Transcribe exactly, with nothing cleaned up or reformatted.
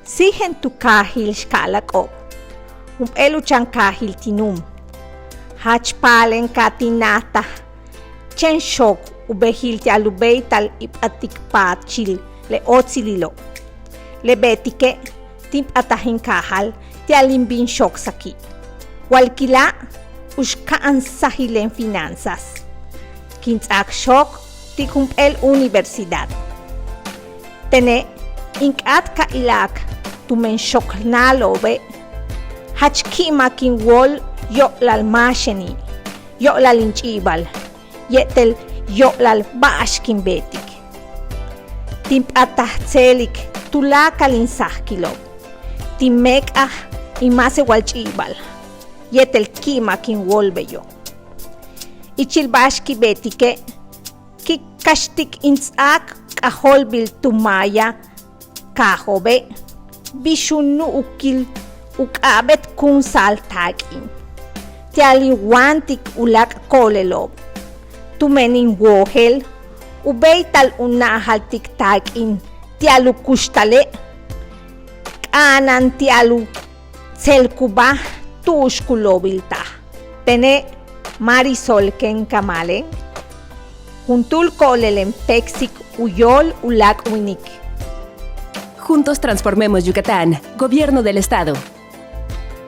Síijen tu kaajil xka'ala'ob, jump'éel u chan kaajil tin nuum. Jach paalen ka tin na'ataj chéen xook u bejil ti'al u béeytal in p'atik paachil le óotsililo'. Le beetike' tin p'ataj in kaajal ti'al in bin xook saki'. Walkila' u xka'ansajilen finanzas. Kin ts'áak xook ti' jump'éel universidad. Tene' in k'áat ka ila'ak tumen xook náalo'obe', jach ki'imak in wóol yo'olal máaxeni', yo'olal in ch'i'ibal yéetel yo'olal ba'ax kin beetik. Tin p'ataj tséelik tuláakal in sajkilo'ob. Tin méek'aj in máasewal ch'i'ibal yéetel ki'imak in wóol beyo'. Ichil ba'ax kin beetike' kin kaxtik in ts'áak k'ajóolbil tu maaya kaajo'obe' bix u nu'ukil u k'a'abéetkunsa'al taak'in ti'al in wáantik uláak' ko'olelo'ob. Tumen in wojel u béeytal u náajaltik taak'in ti'al u kuxtale' k'a'ana'an ti'al u tselikubáaj tu'ux ku loobiltaj. Tene' Marisol Quenca Malen, juntúul ko'olelen péeksik u yóol uláak' wíinik. Juntos transformemos Yucatán. Gobierno del Estado.